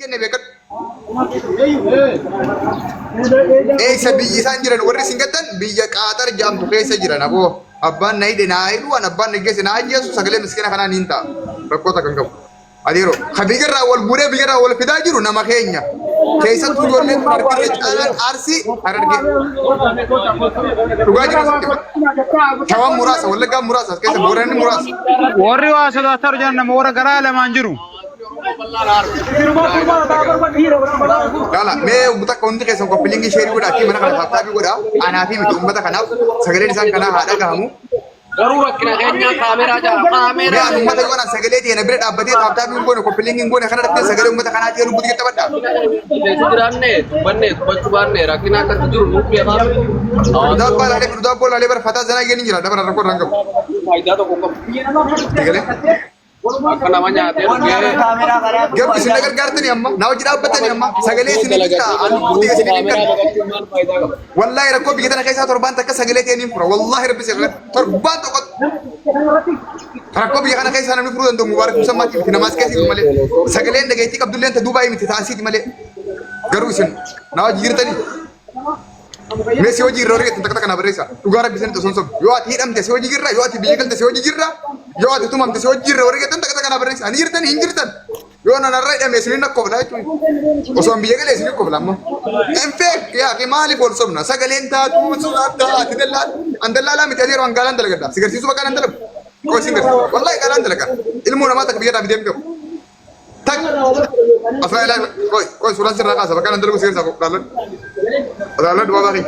Kenne beekadhu. Eessa biyyi isaan jiran warri isin gattan biyya Qaaxar jedhamtu keessa jiran aboo. Abbaan na hidhe naa hidhu an abbaan na geesse naa ajjeesu sagalee miskiina kanaa niin ta'a. Rakkoo takka hin qabu. Adeeroo ka biyyarraa wal guuree biyyarraa wal fidaa jiru nama keenya. Keessattuu ijoolleen tun harki irra caalaan Arsii Harargee. Dhugaa jiru sitti hima. Shawaan muraasa, Wallaggaan muraasa, as keessa Booranni muraasa. Warri waa sodaataa jiran nama warra garaa lamaan jiru. Laala mee uummata akka hundi keessan copy link share godhaa fi mana kana tap tap godhaa anaa fi miti uummata kanaaf sagaleen isaan kanaa haa dhagahamu. Garuu rakkina keenya kaameraa jala Mee kaameraa ani uummata yoo anaan sagalee ta'e na bira dhaabbatee tap tap hin goone copy link hin goone kana irratti sagalee uummata kanaa ta'e lubbuutti taphadha. Keessa jiraanne dubbanne dubbachuu baanne rakkina akkatti jiru nuuf beekaa. Dhugaa abbaa laalee dhugaa abbaa laalee bara fataa zanaa geenin jira dabara rakkoo irraan qabu. Faayidaa tokko hin qabu. Egalee. Akka nama nyaatee dhugee Garuu isin na gargaartanii amma na hojii dhaabbatanii amma sagalee isin hin ta'a ani lubbuutti isin hin kaameraa kennu. baqachuun maal faayidaa qaba? Wallaahi rakkoo biyya tana keessaa torbaan takka sagalee ta'e niin fura. Wallaahi rabbi si torbaan tokko rakkoo biyya kana keessaa namni furuu danda'u Mubaarak Musammaatti miti namaas keessa jiru malee sagaleen dhageettii qabdullee ta duubaa miti taasiiti malee garuu isin na hojii jirtanii. Mee si hojii irra warri jettan takka takka naa barreessa. Dhugaa rabbi isinitti osoo hin sobne. Yoo ati hidhamte si hojii jirra, yoo ati biyya galte si hojii jirra, yoo ati tumamte si hojii jirra warri jettan takka takka naa barreessa. Ani jirtan hin jirtan. Yoo nan irra hidhame isinin na kofla jechuun. Osoo an biyya galee isinin kofla amma. In fact yaa fi maaliif wal sobna? Sagaleen taatu sodaadha ati dallaa an dallaalaa miti ati yeroo an gaalaan dalagadha. Si garsiisuu bakka nan dalagu. Koo isin garsiisa. Wallahi gaalaan dalaga. Ilmoo namaa takka biyya irraa fidee hin beeku. Tak. Asraa ilaa qoy qoy suuraan sirraa kaasa bakka nan dalagu sirraa laalan. Laalan du'a baaqi.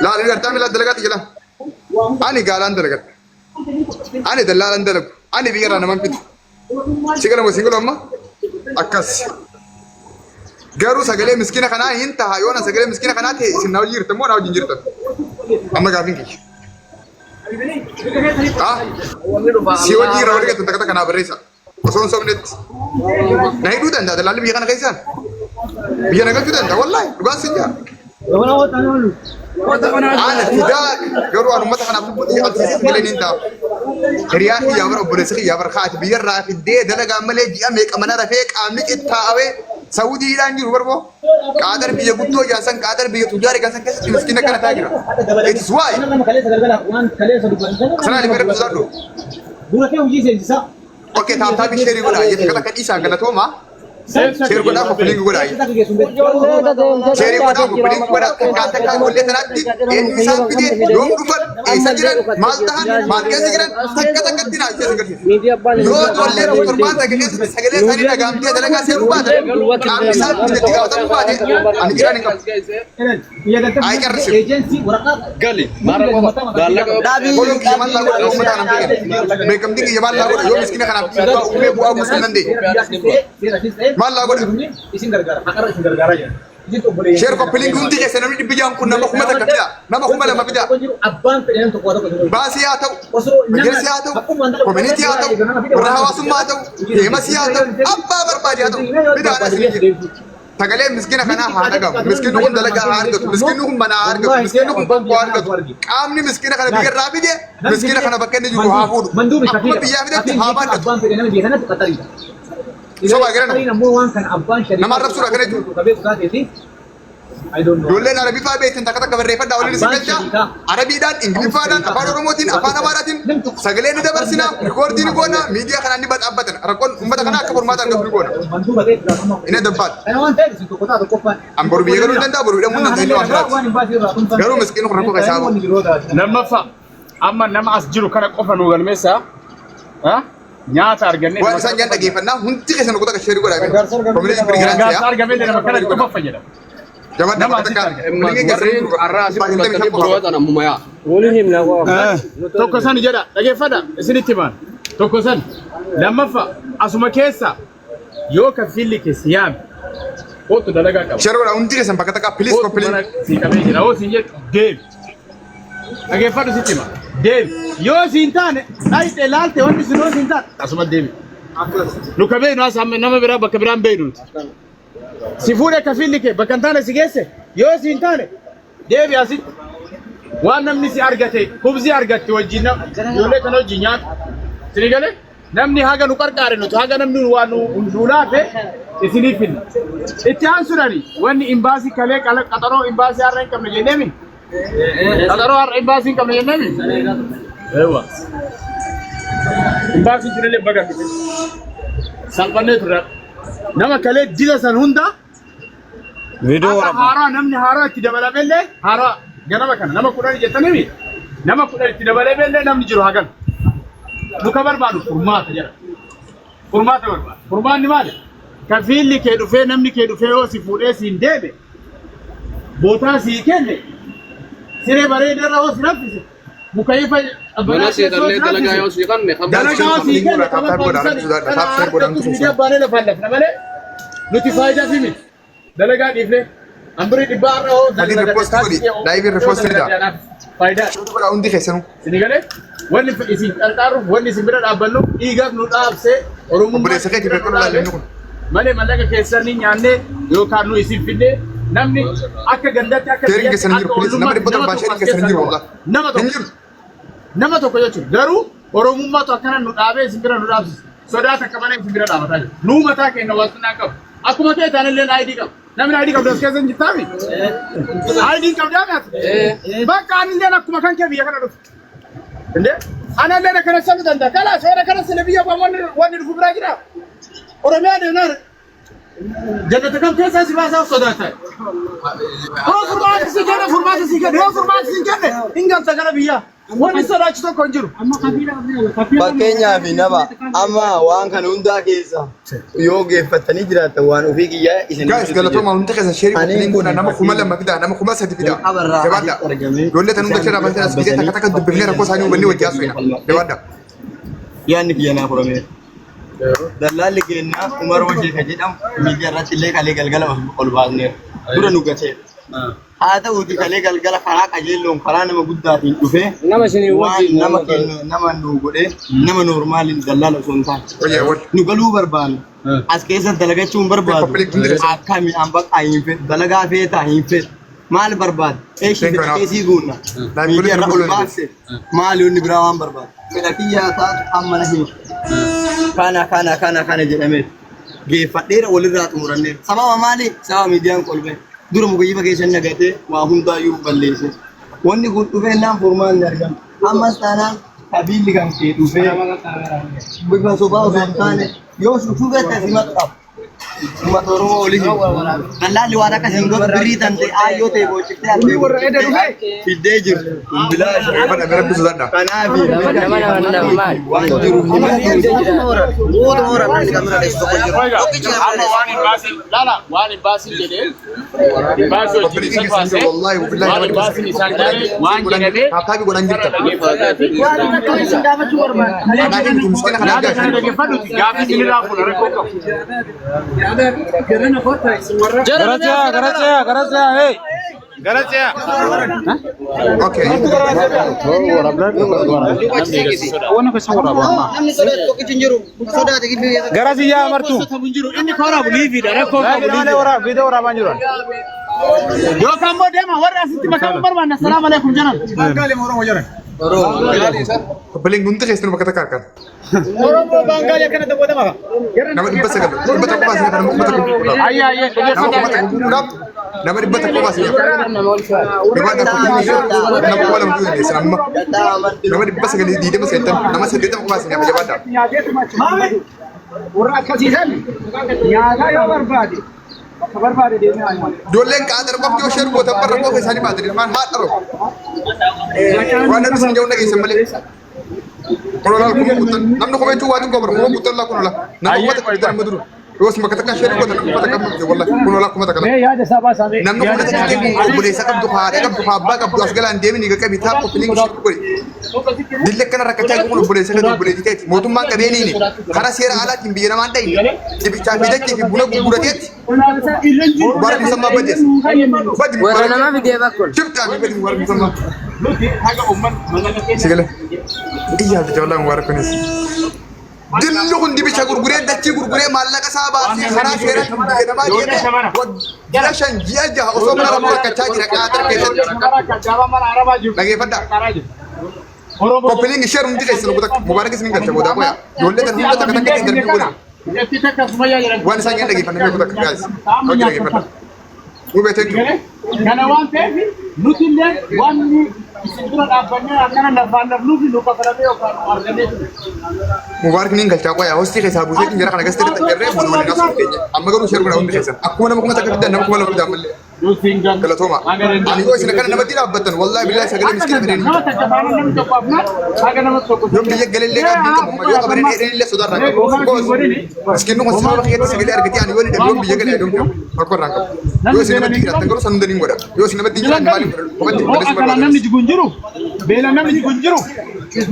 Laalan gartaa miila dalagaati jala. Ani gaalaan dalagadha. Ani dallaalan dalagu. Ani biyya irraa naman fidu. Si galamu si galu amma akkas. Garuu sagalee miskiina kanaa hin taha yoo na sagalee miskiina kanaa ta'e isin na hojii jirtan moo na wajjin jirtan? Amma gaafiin kiyya. Ah, si hojii irra walii galtan takka takka naa barreessa. Osoo hin sobnetti. Na hidhuu danda'a dallaalli biyya kana keessaan. Biyya na galchuu danda'a wallaahi dhugaan sin jaa. Ana fidaa garuu an uummata kanaaf lubbuu xiyya qabsiisee malee niin ta'a. Hiriyaa kiyyaa bara obboleessi kiyyaa bara kaati biyya irraa fiddee dalagaa malee ji'a meeqa mana rafee qaamni qittaa'awee Saudiidhaan jiru barboo. Qaatar biyya guddoo jaasan Qaatar biyya tujaara jaasan keessatti miskiina kana ta'aa jira. It is why. Sanaa ilmi rabbi sodaadhu. Okay, tap tap share godhaa. Jette kata dhiisaa galatooma. Share godhaa copy link godhaa. Share godhaa copy link godhaa. Takkaan takkaan ijoollee tanaatti eenyu isaan fide yoom dhufan eessa jiran maal tahan maal keessa jiran takka takkatti naa ishee agarsiisa. Yoo ijoolleen kun torbaan takka keessatti sagalee isaanii dhagaamtee dalagaa seenuu baatan qaamni isaan fide itti gaafatamuu baate ani jiraan hin qabu. Ayi carrisiif. Gali maara qofa maallaqa Koloon kiyya maal laa godha yoo uummata kanaaf ta'e beekamtiin kiyya maal laa godha yoo miskiina kanaaf dhiibbaa uumee bu'aa buusuu hin dandeenye maal laa godha. Share copy link hundi keessa namni 600 kun nama 1000 fidaa nama 2000 fidaa. Baasii haa ta'u, majalsi haa ta'u, community haa ta'u, warra hawaasummaa haa ta'u, deemasii haa ta'u, abbaa barbaade haa ta'u, fidaadha isin jedhu. Sagaleen miskiina kanaa haa dhagamu. Miskiinni kun dalagaa haa argatu. Miskiinni kun mana haa argatu. Miskiinni kun qoqqoo haa argatu. Qaamni miskiina kana biyya irraa fide miskiina kana bakka inni jiru haa fuudhu. Akkuma biyyaa fidetti haa baadhatu. Sobaa gara nama. Nama arrabsuudha kana jechuudha. Ijoolleen Arabiffaa beektan takka takka barreeffadhaa waliin isin galcha. Arabiidhaan, Ingiliffaadhaan, Afaan Oromootiin, Afaan Amaaraatiin sagalee ni dabarsina, record ni goona, miidiyaa kanaan ni baxaabbatan. Rakkoon uummata kanaa akka furmaata argatu ni goona. Inni adda baata. An boru biyya galuu hin danda'a, boru hidhamuu hin danda'a inni waan biraati. Garuu miskiin kun rakkoo keessaa bahu. Lammaffaa amma nama as jiru kana qofa nu galmeessaa. Ha? Nyaata argannee Waan isaan jaan dhageeffannaa hundi keessan tokko takka share godhaa. Community Gargaarsa pirigiraansi argamee nama kana qofa fayyadama. Jabaadhaa Nama bakka asitti takka. argame. Warreen har'a asii mul'atanii biroo tan ammuma yaa. Tokko san jedha dhageeffadha isinitti himaan. Tokko san lammaffaa asuma keessa yoo kaffilli kee si yaame kootu dalagaa qaba. Share godhaa hundi keessan bakka takka please Kootu copy mana link. si qabee jira yoo siin jedhu deemi. Dhageeffadhu sitti hima. Deemi. Yoo siin taane dhayxe laalte wanni sun yoo siin taane asuma deemi. Nu ka beeknu as amma nama biraa bakka biraan beeknu nuti. Si fuudhe kafiilli kee bakka hin taane si geesse yoo siin taane deebi asitti. Waan namni si argate kubzii argatte wajjin ijoollee kana wajjin nyaata. Sini galee Namni haga nu qarqaare nuti haga namni waa nu laafe isiniif finna. Itti aansuudhaani wanni imbaasii kalee qaxaroo imbaasii har'a hin qabne jenneemi. Qaxaroo har'a imbaasii hin qabne jenneemi. Eewwa. Imbaasiin sunillee baga dhufe. Salphannee turre. Nama kalee dila san hunda Viidiyoo akka waraabaa. haaraa namni haaraa itti dabalamellee haaraa ganama kana nama 10 jettaniimi nama 10 itti dabalamellee namni jiru hagam. Nu ka barbaadu furmaata jedha. Furmaata barbaada. Furmaanni maali? Kafiilli kee dhufee namni kee dhufee yoo si fuudhee siin deeme bootaa sii kenne siree bareedarra yoo si raffise mukayyifa Mana sii kannee dalagaa yoo sii kanne kan dalagaa sii kenne Tap tap godhaa, rabbi sodaadha. Tap share godhaa, kana miidiyaa baanee lafaan lafna malee nuti faayidaa fi miti. Dalagaa dhiifne ambirii dhibbaa har'a hoo Gadi repost godhi. Live repost godhaa. Faayidaa. Godhaa hundi keessanuu. Isin galee wanni isin qarqaaruuf wanni isin bira dhaabbannu dhiigaaf nu dhaabsee Oromummaa Obboleessa keetii bira beekuu nu laalli dhaabe inni kun. malee mallaqa keessan ni nyaannee yookaan nu isin fidnee namni akka gandatti akka Sheeriin biyyatti keessan hin akka jiru. Please nama ollummaatti dhibba nama torbaa tokko sheeriin as keessan hin keessa jiru qaba. wallah. Nama Hin tokko jiru. nama tokko jechuudha. Garuu Oromummaatu akkana nu dhaabee isin bira nu dhaabsisa. Sodaa takka malee isin bira dhaabataa jiru. Nuu mataa keenya wastinaa qabu. Akkuma kee taanillee ID qabu. Namni ID qabdu as keessa hin jirtaami? ID qabdaa ati? Bakka anillee akkuma kan kee biyya kana dhufe. Indee anallee akkana sanuu danda'a. Kalaas warra kana sila biyya wanni wanni dhufu biraa jira. Oromiyaa deemnaan jannata kam keessaa si baasaa sodaata. Yoo furmaata si kenne furmaata si kenne yoo furmaata si kenne hin galta gara biyyaa. Wanni sodaachisu tokko hin jiru. Fakkeenyaaf nama amma waan kana hundaa keessa yoo geeffattanii jiraattan waan ofii kiyyaa isin Guys, galatooma hundi keessa sheerii Ani qophiin kun godha nama 2000 fidaa nama 3000 fidaa. Jalqabarraa Jabaadha. asitti argamee Ijoollee tan hunda sheeraa baasee as fidee takka takka dubbifnee rakkoo isaanii hubannee wajji haasofna. Jabaadha. Yaadni kiyya naa furameera. Dallaalli keenya Umar Wajjii kan jedhamu miidiyaa irratti illee kalee galgala ol baasneera. Dura nu gateera. Haa ta'uuti kalee galgala karaa qajeelloon karaa nama guddaatiin dhufee Nama isinii waan wajjin nama kennu nama nu godhee nama noormaaliin dallaala osoo hin taane. Wayyaa wal. Nu galuu barbaanna. As keessa dalagachuu hin barbaadu. Public hundi keessa. Akkami an bakka hin fedhu. Dalagaa feetaa hin fedhu. Maal barbaada? Eeshi Thank you, fedha Anaaf. keessii guunna. Live Miidiyaa irra ol godhuu baafte maali wanni biraa waan barbaadu. Fedha kiyyaa taatu amma na hima. Kana kana kana kana jedhamee geeffadheera walirraa xumuranneera. Sababa maali? Sababa miidiyaan kolbee. Dura mukayyifa keessa nagatee waa hundaayyuu balleesse. Wanni kun dhufeennaan furmaanni argama. Ammas taanaan kabiilli kan kee dhufee bifa sobaa osoo hin taane yoo shushubette simatu qaba. Uummata Oromoo olii hin. Dallaalli waan akka siin godhu birrii tan ta'e aayyoo ta'e boochiftee haftee boochiftee fiddee jirtu. Kun bilaasha. Jabaadha mee rabbi sodaadha. Kanaaf waan jiru Amma waan imbaasii laala waan imbaasii jedhee imbaasii wajjin Qophiin isa keessan baasee jiru wallahi billahi waan nama dhibba imbaasiin isaan jedhee waan jedhamee Tap tap godhan jirtan. Anaa fi miskiina kana yaada argaa kana dhaggeeffadhuti gaaffii isinirraa fuula rakkoo qabu. Gara ce'aa, gara ce'aa, gara ce'aa, hey! Gara ce'aa. Okay. Wanni keessa waraabaa ammaa. Gara siyyaa martuu. Inni kooraabu liiviidha rakkoo qabu Live malee waraab, viidiyoo waraabaa hin jiran. Yookaan immoo deema warri asitti makamuu barbaanna salaamu alaikum jedhan. Obboleen hundi keessanuu bakka takka harkaan. Oromoo Baangaalee akkana ta'uu dama. Nama 900 100 baasee nama 1000 guutuudhaaf. Ayyaa ayyee Nama dhaggeeffadhaa. 1000 guutuudhaaf nama 100 baasee. Gabaadha nama 2000 guutuu dandeessan amma. Nama 929 nama 80 baasee nama jabaadha. Warra akkasiisan nyaataa yoo barbaade bakka barbaade deemee haa nyaatu. Ijoolleen qaaxar qofti yoo sheer gootan barra qofa isaanii baatan ilmaan haadha roo. Waan namni isin jedhu dhageessan malee. Kun olaal kuma guutan namni kuma jechuun waa xiqqoo bara kuma guutan laa kun olaa nama 1000 fidan amma dura. Yoo isin bakka takka sheer gootan nama 1000 qabdu wallahi kun olaa 1000 la. Mee yaada isaa baasaa mee. Namni 1000 illee kun obboleessa qabdu haadha qabdu abbaa qabdu as galaan deemini qaqqabi taap qophiin sheer godhi. Dilli akkana rakkachaa jiru kun obboleessa keeti obboleettii teeti. Mootummaan qabeeniini karaa seera alaatiin biyya namaan dhayne dibichaa fi dachee fi buna gurgurateetti Mubarak Musammaa badees. Badi Warra Mubarak. nama fidee bakkun. Shibxaa fi badi Mubarak Musammaa. Nuti haga uummanni mallaqa keessa Sigale. Iyyaa fi jawlaa Mubarak kunis. Dilli kun dibicha gurguree dachii gurguree maallaqa isaa baasee karaa seeraatiin biyya namaa deemee waggaa 5 ji'a 6 osoo mana rakkoo rakkachaa jira qaatar keessatti. mana arabaa jiru. Dhageeffadhaa. Karaa jiru. Oromoo Copy link share hundi keessan guutaa Mubaarak isin galcha boodaa qoya. Ijoollee tan hunda takka takka itti darbii godha. Jetti takka Sumayyaa jedhamti. Waan isaan dhaggeeffanne beeku takka guys. Hojii dhaggeeffadha. Mubee thank you. Kana waan ta'eef nuti illee wanni isin dura dhaabbannee akkana lafaan lafnuuf nu kafalamee yookaan nu argannee ture. Mubaarak niin galchaa qoya hostii keessaa buusee jara kana gastee irratti jarree booda waliin haasofuu keenya. Amma garuu share godha hundi keessan. Akkuma nama 1000 fiddan nama 2000 fiddan ammallee. Nuti hin gannu. Galatooma. Ani yoo isin akkana namatti dhaabbattan wallahi billahi sagalee miskiina fedheen Nama takka faana namni tokko afnaan haga nama tokko. Yoon biyya galellee qaabdii qabu yoo qaban dheedheen sodaarraa qabu. Because miskiinni kun sababa keetti sagalee argatee ani yoo ni dhabe yoon biyya galee adoon qabu rakkoo irraan qabu. Yoo isin namatti jiraattan garuu san hunda niin godha. Yoo isin namatti hin jiraanne maaliif godha? Kophaatti Hoo balleessuu akkana barbaada. namni jigu hin jiru. Beela namni jigu hin jiru.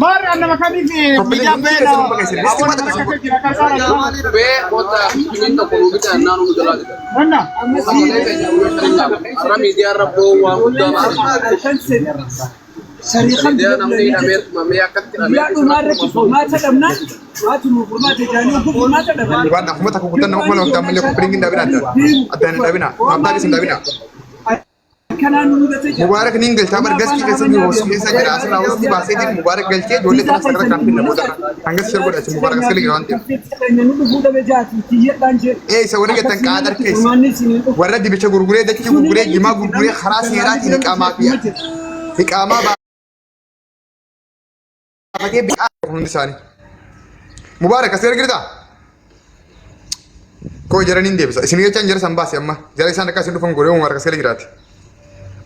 Maarri an nama kamiif Kophileen miidhaa hundi beela. keessan hunda keessan listi maata keessan godha. Bee kota isiniin tokko nuu bitaa naan nu jalaa dida. Manna. Har'a miidiyaa irra boo waan guddaa maali. Miidiyaa namni hidhamee tumamee akkatti hidhamee Waan akkuma takka kutan nama 2000 fiddan ammallee copy link hin dhaabina addaan. Addaan hin dhaabina. Maamtaa hin dhaabina. Mubaarak niin galchaa bar gastii keessatti hoos keessa jira asirraa hostii baasee jiru Mubaarak galchee ijoollee tana sagarra kan finna booda hangas share godha achi Mubaarak asirra jira waan ta'eef. Ee isa warri jettan qaadar keessa warra dibicha gurguree dachii gurguree jimaa gurguree karaa seeraatiin iqaamaa fi iqaamaa baafatee bi'aa hundi isaanii. Mubaarak asirra jirtaa? Koo jara niin deebisa. Isin jechaan jara san baase amma. Jara isaan akka isin dhufan godhee Mubaarak asirra jiraate.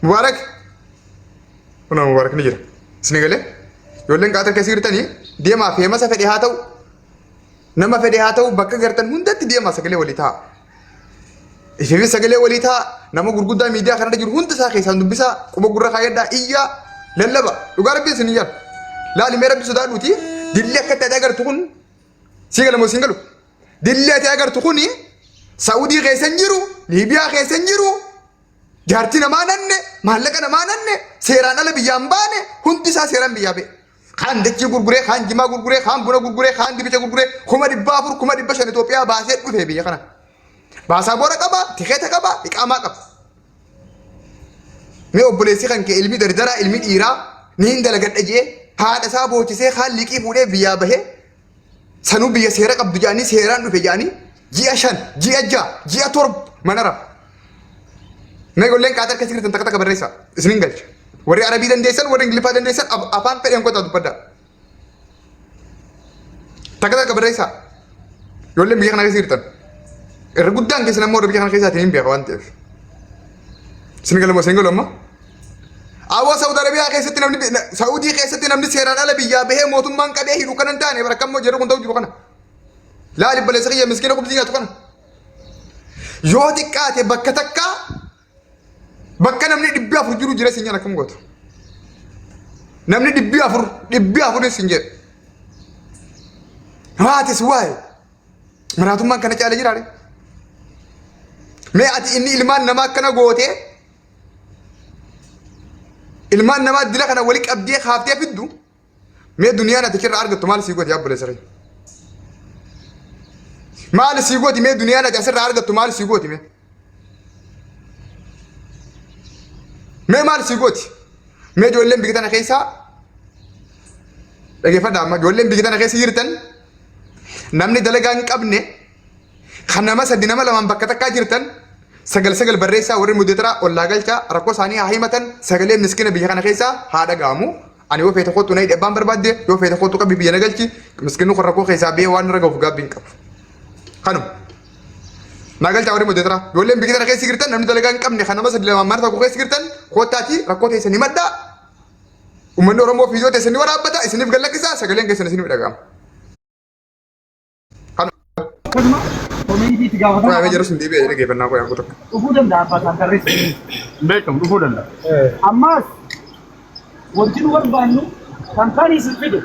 Mubaarak. Kuna Mubaarak ni jira. Isin galee? Ijoolleen qaatar keessa jirtanii deemaa feemasa fedhe haa ta'u. Nama fedhe haa ta'u bakka gartan hundatti deemaa sagalee walii ta'a. Ifiifis sagalee walii ta'a. Nama gurguddaa miidiyaa kanarra jiru hunda isaa keessaan dubbisaa quba gurra kaayyadhaa iyyaa lallaba. Dhugaa rabbi isin iyyaa. Laali mee rabbi sodaadhuuti. Dilli akka itti ati agartu kun sii gala moo siin galu? Dilli ati agartu kuni Saa'udii keessa hin jiru, Liibiyaa keessa hin jiru, jaartii namaa nanne, maallaqa namaa nanne, seeraan ala biyyaan baane, hundi isaa seeraan biyyaa ba'e. Kaan dachii gurguree, kaan jimaa gurguree, kaan buna gurguree, kaan dibicha gurguree, 400,000, 500,000 Itoophiyaa baasee dhufe biyya kana. Baasaboora qaba, tikeeta qaba, iqaamaa qaba. Mee obboleessi kan kee ilmi dardaraa, ilmi dhiiraa ni hin dalagadha jee haadha isaa boochisee kaan liqii fuudhee biyyaa bahee sanuu biyya seera qabdu jedhanii seeraan dhufe jedhanii ji'a 5, ji'a 6, ji'a 7 mana rafa. Mee ijoolleen qaaxar keessa jirtan takka takka barreessaa. Isinin galcha. Warri Arabii dandeessan, warri Ingiliffaa dandeessan afaan fedhan qotaa dubbadhaa. Takka takka barreessaa. Ijoolleen biyya kana keessa jirtan. Irra guddaan keessan ammoo warra biyya kana keessaatiin hin beeka waan ta'eef. Isin galu moo isin galu amma? Awwa Saudi Arabiyaa keessatti namni Saudii keessatti namni seeraan ala biyyaa bahee mootummaan qabee hidhu kana hin taane bara kammoo jedhu kun ta'u jiru kana. Laali baleessa kiyya miskiina qubsii nyaatu kana. Yoo xiqqaate bakka takka bakka namni 400 jiru jira sin jedhan akkam gootu. Namni 400 400 sin jedhu. Haatis waa'ee maraatummaan kana caale jiraare. Mee ati inni ilmaan namaa akkana gootee ilmaan namaa dila kana wali qabdee kaaftee fiddu mee duniyaan ati achirraa argattu maal sii gooti abboleessa kee? Maal sii gooti mee duniyaan ati asirraa argattu maal sii gooti mee? Mee maal sii gooti? Mee ijoolleen biyya tana keessaa dhaggeeffadhaa amma ijoolleen biyya tana keessa jirtan namni dalagaa hin qabne kan nama sadi nama lamaan bakka takkaa jirtan sagal sagal barreessaa warri muddeetara ollaa galchaa rakkoo isaanii haa himatan sagalee miskiina biyya kana keessaa haa dhaga'amu. Ani yoo feete kottu na hidhi abbaan barbaadde yoo feete kottu qabi biyya na galchi miskiinni kun rakkoo keessaa biyya waan irra gahuuf gaabbii hin qabu. Kanuma. Naa galchaa warri muddeetara ijoolleen biyya kana keessa jirtan namni dalagaa hin qabne kan nama sadi lamaan mana tokko keessa jirtan kottaatii rakkoo teessan himadhaa. Uummanni Oromoo fiidoo teessan ni waraabbata isiniif gallakkisaa sagaleen keessan isiniif dhaga'ama. Akkasuma komiitii itti gaafatamaa Qoyaa jara sun deebi'ee dhaggeeffannaa qoyaa tokko. Dhufuu danda'a abbaa isaan tarreessu. Beekamu dhufuu danda'a. Ammaas wanti nu barbaannu kaampaanii isin fide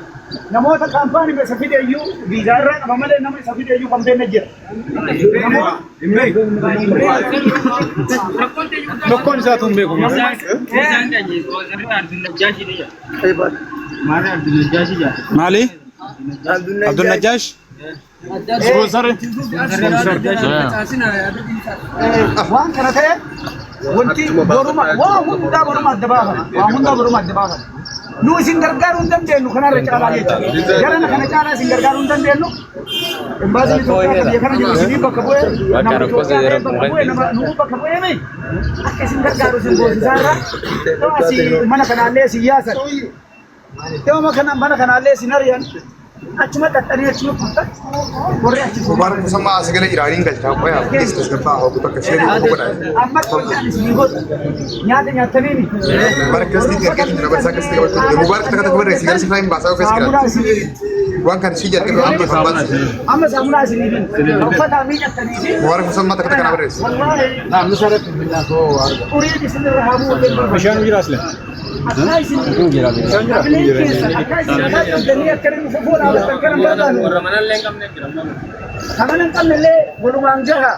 namoota kaampaanii isa fide iyyuu viizaa irraa qaba malee nama isa fide iyyuu kan beekne jira. Tokkoon isaatu hin beeku. Maali? Abdul Najjaash? Sponsor. Waan kana ta'e wanti boruma waa hundaa boruma adda baafama. Waa hundaa boruma adda baafama. Nu isin gargaaruu hin dandeenyu kanarra caalaa jecha. Jarana kana caalaa isin gargaaruu hin dandeenyu. Imbaasiin Itoophiyaa kan biyya kana jiru isinii bakka bu'ee nama Itoophiyaa bakka bu'ee nama nuu bakka bu'ee mi akka isin gargaaru isin goosisaarra yoo asii mana kanaallee isin yaasan yoo mana kanaallee isin ari'an achuma dhaxxanii achuma kuftan warri achi Mubaarak Musammaa as gala jira aniin galchaa qoyaa please tasgabbaa hoggu takka sheerii hoggu godha. Amma qolchaan isin godhu nyaata nyaattanii Mubaarak gastii argatu jira barsaa gastii qabatu. Mubaarak takka takka barreessi gara sifaa hin baasaa keessa saamunaa jira. isin Waan kan si jalqabe amma kan baasu. Amma saamunaa isin hin uffata miicattanii fi Mubaarak Musammaa takka takka na barreessi. Wallaahi xuriin isin irra haa bu'u illee barbaadu. Bishaan jira asli. Akka isin qabileen keessan akka isin mataa qabdanii akka inni fufuu dhaabatan kana barbaadu. Warra mana illee hin qabne jira. Ka mana hin qabne illee walumaan gaha.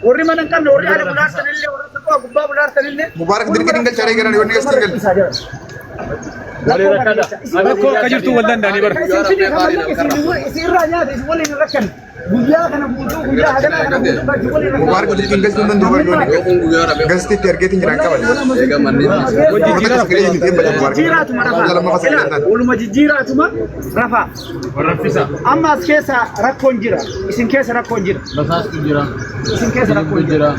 Warri mana hin qabne warri haala bulaartan illee warri suphaa gubbaa bulaartan illee. Mubaarak dirqii hin galchaa gara wanni gastii galcha. Rakkoo akka jirtu wal danda'anii bara. Isin fide kan mallaqa isin irraa nyaate isin waliin hin rakkanne. Guyyaa kana guutuu guyyaa haganaa kana guutuu kan isin waliin Mubaarak dirqii hin galchuu hin danda'u bara Yoo kun guyyaa rabee gastii itti argeetiin jiran qaban. eega manneen Warra sagalee hin ta'in bada Mubaarak. Jijjiiraatuma Guyyaa lammaffaa rafaa. sagalee hin taane. Waluma jijjiiraatuma rafaa. Amma as keessa rakkoon jira. Isin keessa rakkoon jira. Isin keessa rakkoon jira.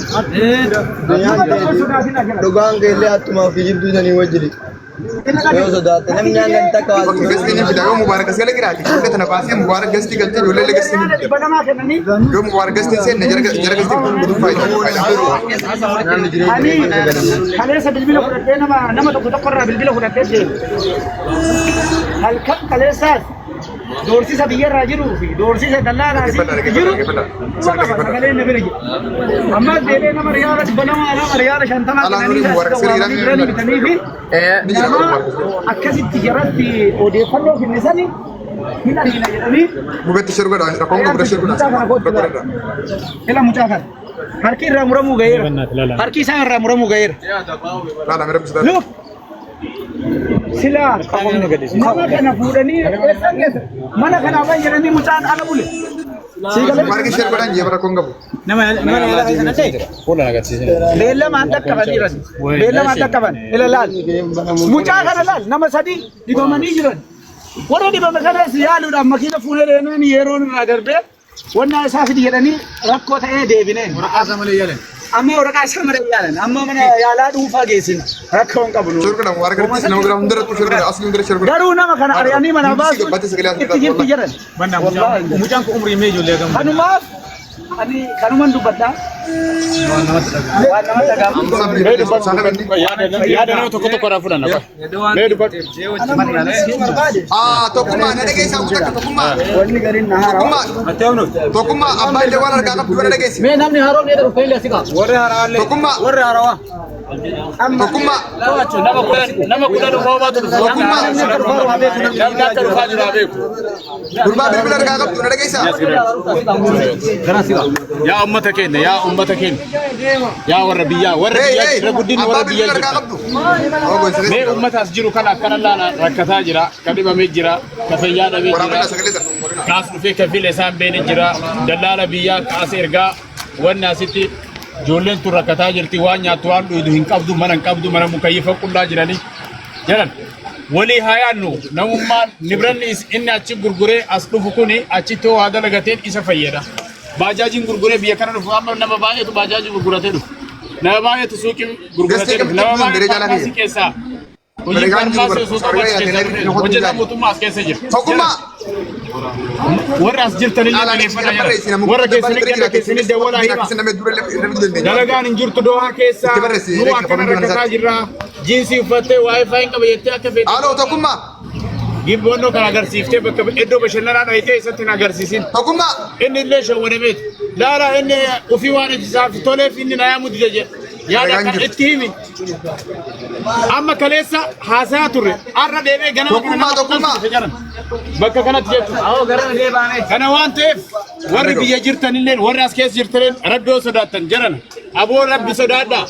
Nama tokko sodaatin ajala. Dhugaan keellee attumaa fi jidduu sanii wajjiri. Yoo sodaatte namni hanga takka waa Bakki gastii ni fida yoo Mubaarak as gala jiraate ijoollee tana baasee Mubaarak gastii galchee ijoollee illee gastii ni fida. Banamaa kennanii Yoo Mubaarak gastii hin seenne jara jara gastii godhuun faayidaa faayidaa. Ani kaleessa bilbila fudhadhee nama nama tokko tokko irraa bilbila fudhadhee deeme. Halkan kaleessaas doorsisa biyyarraa jiruu fi doorsisa dallaalaa Dhaggeeffadhaa, jiru dhaggeeffadhaa, quba qaba sagaleen na bira jira. Ammas deebi'ee nama riyaala 200 nama riyaala 50 Alaan kennanii horii Mubaarak sirrii waamanii jiranii bitanii fi Ni jira nama Mubaarak. akkasitti jaratti odeeffannoo kenne sani hin ariina jedhanii Mubetti shir godha rakkoon qabu shir godha. Rakkoo irraa. Ila mucaa kana harki irraa muramuu ga'eera. Harki isaa irraa muramuu ga'eera. Laala mira bisata. Look! Silaa nama kana fuudhanii eessan keessa mana kanaa bahan jedhanii mucaan ala bule. Mubaarak shir godhan jee rakkoon qabu. Beellamaan dhaqqaban jiran. Beellamaan dhaqqaban. Ila laal. Mucaa kana laal nama sadi dhibamanii jiran. Warra dhibame kanas yaaluudhaan makiina fuunee deemanii yeroon irraa darbee wanna isaa fidi jedhanii rakkoo ta'ee deebineen. Waraqaa isaa malee yaalan. Amma waraqaa isaa malee yaalan. Amma mana yaalaa dhuunfaa geessina. Rakkoo hin qabnu. Shir godha Mubaarak irratti nama biraa hundarrattuu shir godha asli hundara shir godha. Garuu nama kana ari'anii manaa Hundi si baasuun gabbate sagalee asirraa itti jirti wallahi. jedhan. Bannaa mucaan kun umrii mee ijoollee hagam? Kanumaaf ani kanuman dubbadha. Waan nama dhaga'amu. Yaada nama tokko tokko irraa fudhanna. Mee dubbadhu. Ah tokkummaa na dhageessaa guutaa tokkummaa. Wanni gariin na haarawa. Tokkummaa tokkummaa abbaan illee waan harkaa qabdu na dhageessi. Mee namni haroon dheedha dhufe illee si qaba. Warri haaraallee. Tokkummaa Warri haarawaa. tokkummaa Nama 10 dhufaa baatu dhufa. tokkummaa Namni akka dhufaa jiru haa beeku. gurbaa bilbila harkaa qabdu na dhageessaa. Yaa ummata keenya, yaa ummata keenya. Yaa warra biyyaa, warra Hey biyyaa hey jira guddinni abbaa warra biyyaa bilbila harkaa jira. qabdu. Oh Mee ummata as jiru kana akkana laala rakkataa jira, ka dhibamee jira, ka fayyaa dhabee Waraabinaa jira. sagalee sana. Kaas dhufee kafila isaan beene jira, dallaala biyyaa kaas ergaa wanni asitti ijoolleen tun rakkataa jirti waan nyaattu waan dhuydu hin qabdu mana hin qabdu mana mukayyifa qullaa jiranii jedhan. Walii haa yaadnu namummaan nibranni inni achi gurguree as dhufu kuni achitti hoo haa dalagateen isa fayyada. Baajaajiin gurguree biyya kana dhufu amma nama baay'eetu bajaajii gurguratee dhufu. Nama baay'eetu suuqii gurguratee dhufu. Nama Gastii baay'eetu qabdu faarmaasii keessaa hojii Daree jaalaa faarmaasii osoo qabu kiyya. as keessa dhufe. Hojjetaa mootummaa as keessa jira. Tokkummaa Warra as jirtanillee Alaa dhaggeeffadhaa barreessi jira. namni Warra keessanii ganda keessanii dawwalaa hima. Dalagaan hin jirtu Dohaa keessa. Itti barreessi, Nu reefu akkana afaan rakkataa jirra. Jiinsii uffattee waayifaa hin qaba jettee akka feete. Aloo tokkummaa Gibboonnoo kan agarsiiftee bakka iddoo bashannanaa dhayitee isatti hin agarsiisin. tokkummaa Inni illee shawwadameeti. Laala inni ofii waan isaaf toleef inni na yaamuu dide jedhe. Yaada Dalagaan kana jirtu. itti himi. Amma kaleessa haasayaa turre. Har'a deebi'ee ganama kana Tokkummaa, nama tokkummaa. dhufe jaran. Bakka kanatti jechuudha. Kana waan ta'eef warri biyya jirtanillee warri as keessa jirtanillee rabbi yoo sodaattan jaran aboo rabbi sodaadhaa.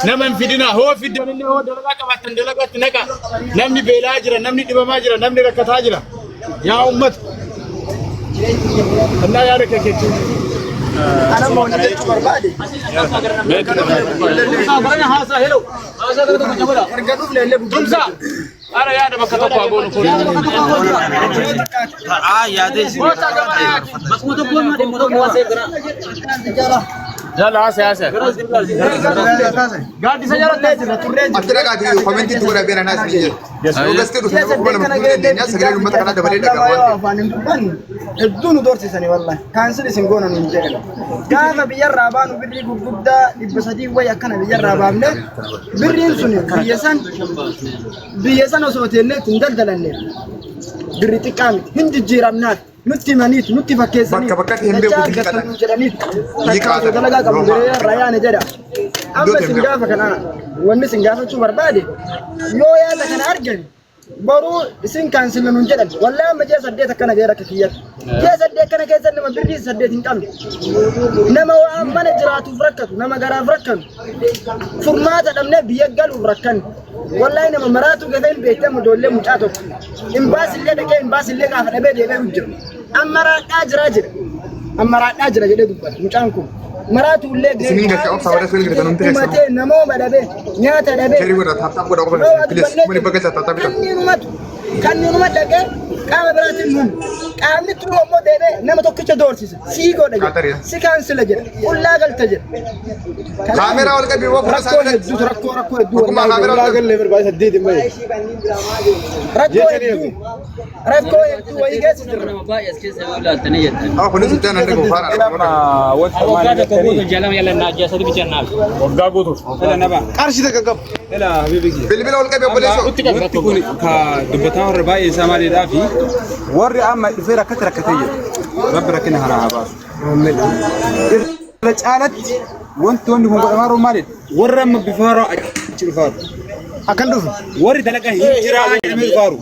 Nama hin fidinaa hoo fiddanillee hoo dalagaa qabaattan dalagaatti naqa. Namni beelaa jira, namni dhibamaa jira, namni rakkataa jira. Yaa uummata. Annaa yaada kee keessa. Ana immoo wanti jechuu barbaade. Erga dhufne illee Tumsa. Ara yaada bakka tokko haa goonu kun. Jala haasee haasee. Gaaddisa jala Jirra turree jirra. Ati dhaqaati komentii itti godhaa beena naas ni jedhu. Yoo gastee dhufe nama 2000 fuudhuu dandeenya sagaleen uummata kanaa dabalee dhaga'ama waan ta'eef. Afaan hin dubbannu hedduu nu doorsisanii wallahi cancel isin goona nuun jedhan. Gaafa biyyarraa baanu birrii gurguddaa 300 wayi akkana biyyarraa baafne birriin sun biyya san osoo teennee ittiin daldalanne birri xiqqaa miti hin jijjiiramnaaf nutti himaniit nutti fakkeessaniit Bakka bakkatti hin beeku dachaa hin argattan qaxan. nuun jedhaniit Ni takka osoo qaatan. dalagaa qabnu Yoo birrii yaane jedha. Amma Iddoo isin hin beeku. gaafa kana wanni isin gaafachuu barbaade yoo yaada kana argan boruu isin cancel nuun jedhan wallahi amma ji'a 8 akkana ga'e rakka kiyyatti. Ji'a 8 kana keessa nama birrii 8 hin qabne nama waan mana jiraatuuf rakkatu nama garaaf rakkatu furmaata dhabnee biyya galuuf rakkan wallahi nama maraatu gafee hin beektamu ijoollee mucaa tokko imbaasillee dhaqee imbaasillee gaafa dhabee deebi'ee jira amma raadhaa jiraa jira amma raadhaa jira jedhee dubbata mucaan kun maraatu illee Isiniin galcha obsa warra isin galcha nuti keessanuu. dhumatee namooma dhabee nyaata dhabee Sheerii godhaa tap tap godhaa qofa please kuma dhibba galcha tap tap bitaa. Kanniinumatu kanniinuma dhaqee qaama biraatiin nuun qaamni turuu ammoo deebee nama tokkicha doorsisa sii godha jedha Qaxariya. si cancel jedha qullaa galta jedha. Kaameraa ol qabii woo fuula Rakkoo isaa hedduutu rakkoo rakkoo hedduu Tokkummaa wallaahi kaameraa ol qabii. Rakkoo hedduu rakkoo hedduu wayii keessa jirra. Nama baay'ee as keessa yoo ilaaltanii jettan. Ah kunis itti aanan dhagoo faana. Waggaa guutuuf. Qarshii takka qabu. Bilbila ol qabii obboleessoo. Utti qabdi Wanti kun ka dubbataa warra baay'ee isaa maaliidhaa fi warri amma dhufee rakkate rakkatee jira. Rabbi rakkina kana haa baasu. Irra caalatti wanti wanti kun godhamaa jiru maalidha? Warra amma bifa haaraa achi dhufaaru. Akkan dhufu. Warri dalagaa hin jiraa jedhamee dhufaaru.